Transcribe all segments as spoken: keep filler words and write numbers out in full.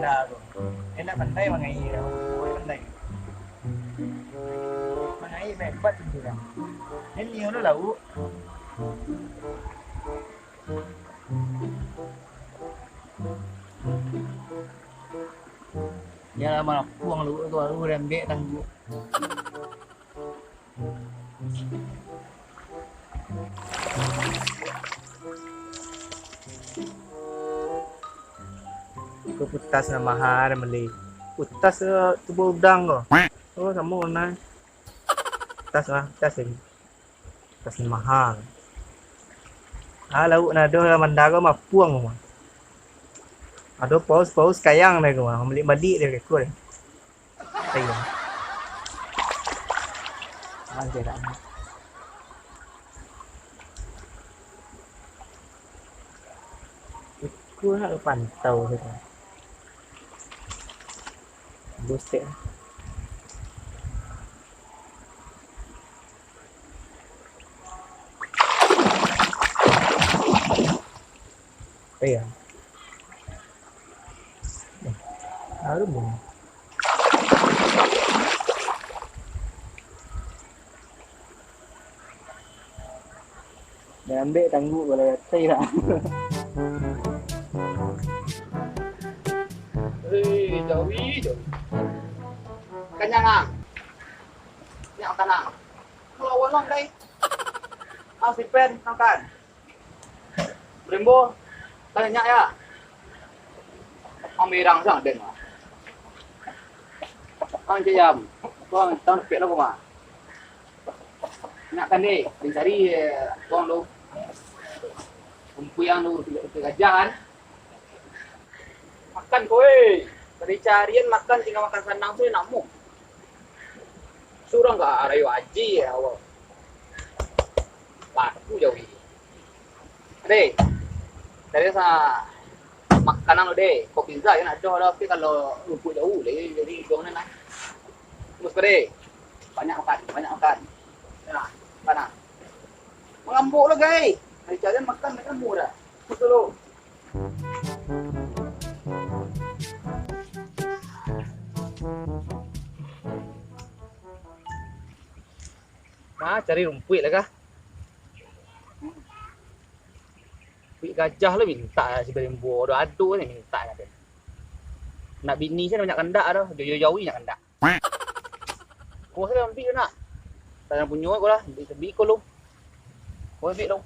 Dah tu. Enak pandai mangaia. Pandai. Mangaia hebat tu urang. Ini nio lo lauak. Yo lah, manapuang lauak tu baru diambiak tangguak. Ko putas nan maha den bali. Putas, eh, tubuah udang ko. Oh, samo warna. Putas lah, putas lagi. Putas nan maha. Ah, lauak nan ado lah mandaro mapuang ko mah. Ado paus-paus kayang dek ko mah, balik-balik dek ko deh. Ayo. Aman je dak? Ikut nak pantau sajo. Busek. Iya. Eh, harum bunyi. Jan ambek tangguak kalau datai lah. Hei, jawi, jawi. Kanyang, ah. Nyak makan, ah. Kalau awak nang, dai. Ah, si Pen, makan. Brembo, tanya nyak ya. Ang berang sang den mah. Ang cayam. Bang, tang sepek lah mah. Nak kan deh, mencari, eh, bang tu. Rumpuik ang tu, tiga gajah kan. Makan ko, eh. Dari carian makan, tinggal makan sanang tu enak mu. Surang ka rayo aji ya Allah. Laku jawi. Deh, dari sa makanan lo deh. Kau pizza kan ado lah, tapi kalau rumput jauh deh, jadi hidung ni nah. Terus ko deh. Banyak makan, banyak makan. Nah, panas. Mangambuk lo, gai. Hari carian makan, makan murah. Terus dulu. Nah, cari rumpuik lah kah? Rumpuik gajah lo mintak lah, si Brembo ado-ado ni mintak lah. Nak bini se banyak kandak doh, jo jawi banyak kandak. Ko se ambiak nak. Tanah punyo ko lah, ambiak, ambiak ko lo. Ko ambiak lo.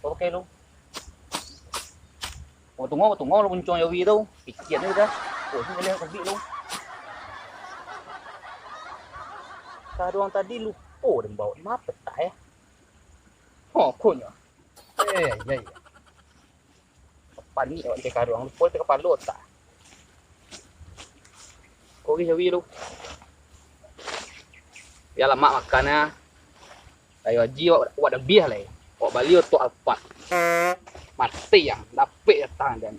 Ko pakai lo. Ko tungo, ko tungo lo puncuang jawi tu. Pikian ni dah. Ko se boleh ambiak lo. Karuang tadi lupo den bawa. Mapo tak eh? Ho, konyo. Eh, iya, iya. Panik awak cari karuang, lupo cari kapalo otak. Kau pergi cari lu. Bialah mak makan ah. Ayo haji awak, awak dah biah lai. Awak bali otok Alphard. Mati yang dapik datang dan.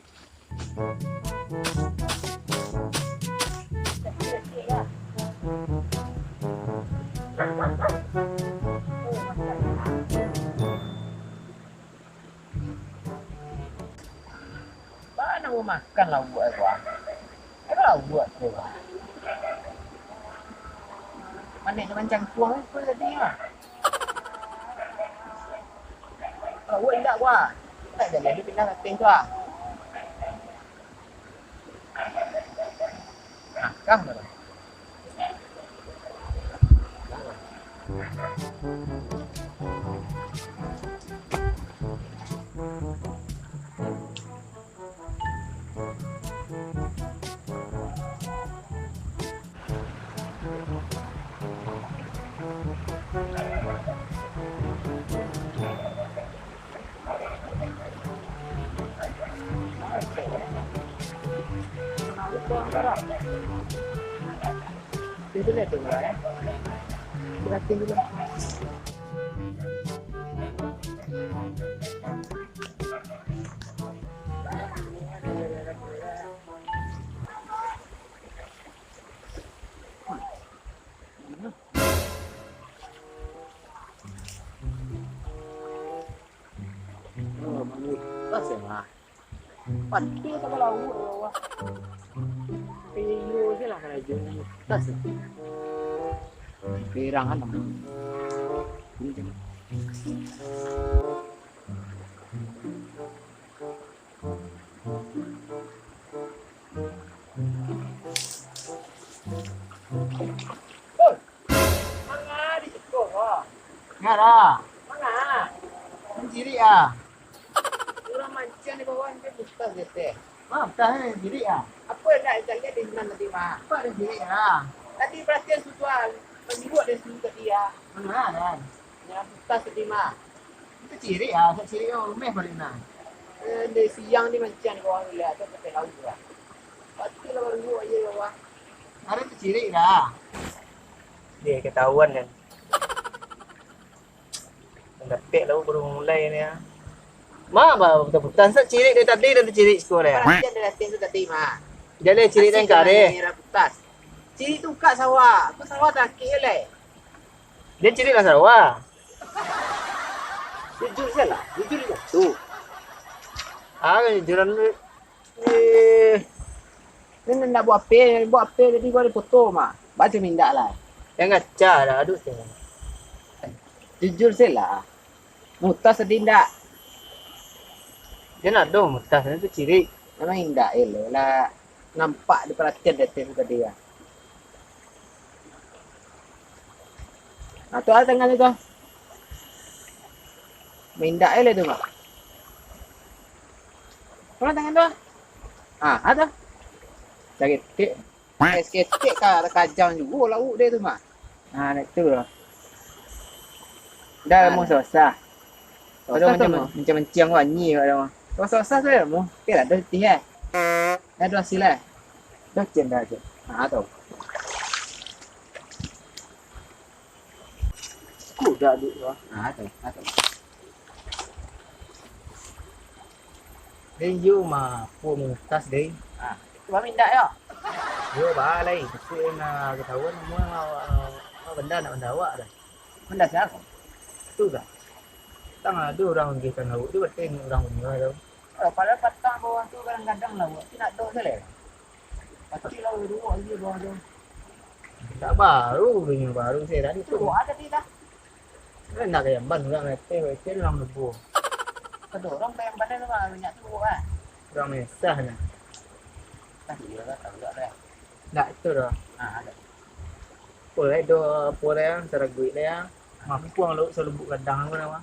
Bana mau makan lauak ko ah. Lauak ko ah. Manih dengan cangkuang ko tadi ah. Lauak indak ko ah. Tak jadi pindah kating ko ah. Nah, kah, kah. Pasti ka balawak, ya Allah. Pilu se lah karajo ni. Tas. Berang kan. Manga di siko, ha? Manga lah. Manga? Mancirik ah. Urang mancing di bawah ni, buta je teh. Ma, buta ni, mancirik ah. Apo nak cari di nan tadi, Ma? Apo mancirik ah? Tadi perhatian sudah, manjenguk dari situ tadi, ya. Manga kan? Yang buta tadi, Ma. Itu cirik ah, sak cirik tu rumah balik nah. Eh, dari siang ni mancing di bawah ni lah, tu pakai laut lah. Pasti lah baru aja, wah. Ada tu cirik dah. Dia ketahuan kan. Dapek lah baru mulai ni, ah. Ma, ba, putas-putas sak cirik dari tadi dah tercirik siko deh. Perhatian dari atas tu tadi, Ma. Dia leh cirik dan kare. Merah putas. Cirik tu kat sawah. Aku sawah takik je leh. Dia cirik lah sawah. Jujur salah. Jujur je tu. Ah, kejujuran tu. Eh, ni nak buat apa? Buat apa jadi buat foto mah? Baca mindak lah. Yang ngaca dah, aduh tu. Jujur se lah. Mutas tadi ndak? Dia nak dong mutas, tu cirik. Memang indak elok lah. Nampak diperhatian dari atas tadi lah. Nah, tu ada tangan tu. Mindak je lah tu, Mak. Mana tangan tu? Ah, ada. Sakit. Sakit ka takajang juo lauak dia tu, Mak. Ah, nak tu lah. Dah lamo susah. Susah tu, Mak. Macam-macam wangi kat dalam. Susah-susah tu lamo. Okey lah, dah letih eh. Dah ada hasil eh. Dah cen dah cen. Ah, tu. Kuda duit tu. Ah, tu, ah, tu. Deh, yo mah, puang mutas, deh. Ah, tu kami indak yo. Yo, balai. Kecil nak ketahuan, semua awak, awak benda nak benda awak dah. Benda siapa? Tu dah. Tang ada orang pergi kan laut tu, betul ni orang punya tu. Oh, padahal patang bawah tu kadang-kadang lah, buat tu nak dok je leh. Pasti lah duduk aja bawah tu. Tak baru, dia baru saya tadi tu. Duduk ada dia dah. Kan nak kayamban orang leteh, leteh orang lebuh. Kedorong kayamban tu mah banyak tu kan. Orang mesah nya. Tak iya lah, tak ada lah. Tak itu dah. Ah, ada. Pulai do, pulai yang saraguik lah yang. Mampu ang lauk salubuk gadang tu nama.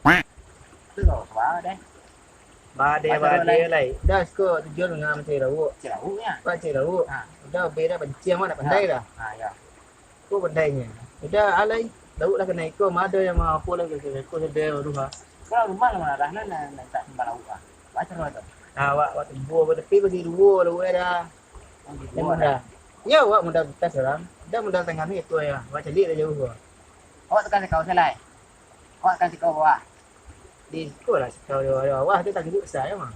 Tu lah, apa deh? Badai, badai lai. Dah siko tujuan ngam cari lauk. Cari lauk nya. Pak cari lauk. Ha. Udah beda pancing awak nak pandai dah. Ha, ya. Ko pandai nya. Udah alai. Lauk lah kena iko, ma ada yang ma apo lah kena iko sedih tu ha. Kalau rumah lah marah nak nak tak sembah lauk ah. Baca lah tu. Nah, awak awak tembur tapi bagi dua lauk dah. Oh, gitu. Dah. Ya awak modal bekas orang. Dah modal tangan ni itu ya. Awak calik dah jauh. Awak tekan sekau selai. Awak tekan sekau bawah. Di siko lah sikau di bawah, di bawah tu tangguk besar je mah.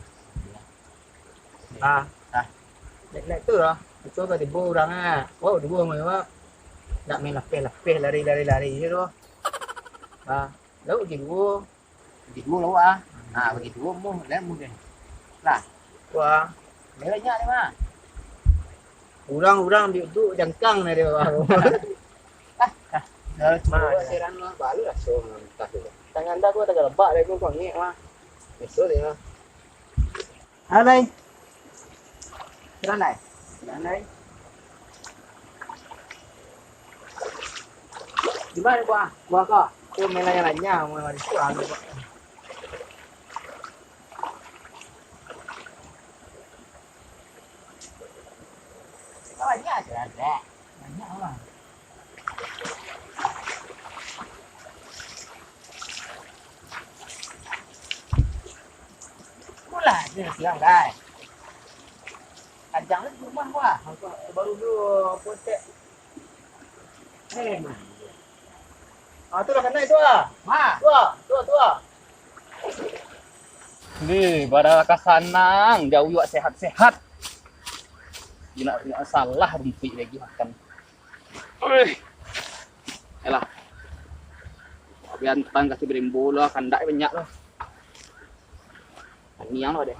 Ah, ah. Naik-naik tu lah. Itu ka tibo urang ah. Wow, tibo mah awak. Nak main lapeh-lapeh, lari-lari-lari je tu. Ah, lalu bagi duo. Bagi duo lah awak ah. Ah, bagi duo muh, lain muh dia. Lah. Wah. Dia banyak dia mah. Urang-urang di tu jangkang dari bawah. Ah, ah. Dah cuba siran lah, baru lah so mentah tu. Tangan dah aku tak galebak dah aku kongek mah. Betul dia. Alai. Siran lai. Siran lai. Di mana buah? Buah kau? Tu main lanyah-lanyah, main lanyah. Banyak je lah, Dek. Banyak orang. Mula je siang, guys. Kajang tu rumah gua. Baru dulu, apa, cek. Eh, mah. Ah, tu lah kanai tu ah. Ma. Tu ah, tu ah, tu ah. Ni, bara ka sanang, jauh awak sehat-sehat. Nak, nak salah rumpik lagi makan. Oi. Elah. Biantang kasi berimbo lah, kandak banyak lah. Taniang lah deh.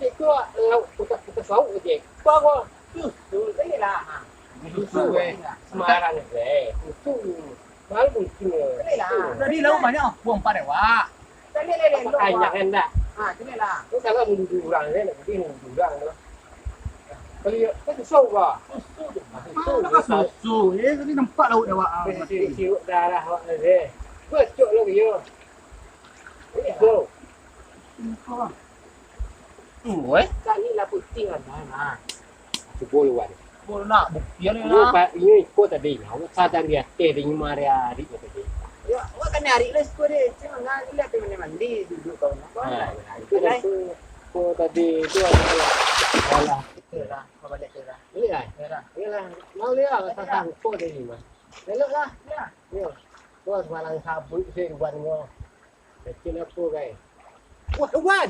Kecek tu lauk, kutas-kutas lauk kecek. Kau apa? Susu, tadi lah. Susu, eh. Sembarang, eh. Susu. Mahal mungkin, eh. Tadi lah. Tadi lauk banyak, buang empat dewak. Tadi lah, lah, banyak kan dah. Ha, tadi lah. Tu salah nuduh orang, eh. Nak pergi nuduh orang tu. Kalau ya, kan susah, bah. Susu tu. Susu. Mana dah susu? Eh, tadi nampak lauk dewak, ah. Sirup darah awak tadi. Bocok lagi, yo. Ini, bro. Tu, eh? Kami lah putih lah, nah. Cubo luar. Cubo nak bukti ni lah. Inyo iko tadi, awak sadang di ateh, di rumah ari-ari tadi. Ya, awak kan Tarik lah siko deh. Cuma nggak lihat di mana mandi duduk kau nak. Kau nak. Itu dah tu. Kau tadi itu adalah. Alah. Itu dah. Kau balik tu dah. Boleh lah. Ya dah. Boleh lah. Mau dia lah. Sasang kau tadi mah. Elok lah. Ya. Yo. Kau semalam sabut sih buat kau. Kecil apa, guys? Wah, Wan.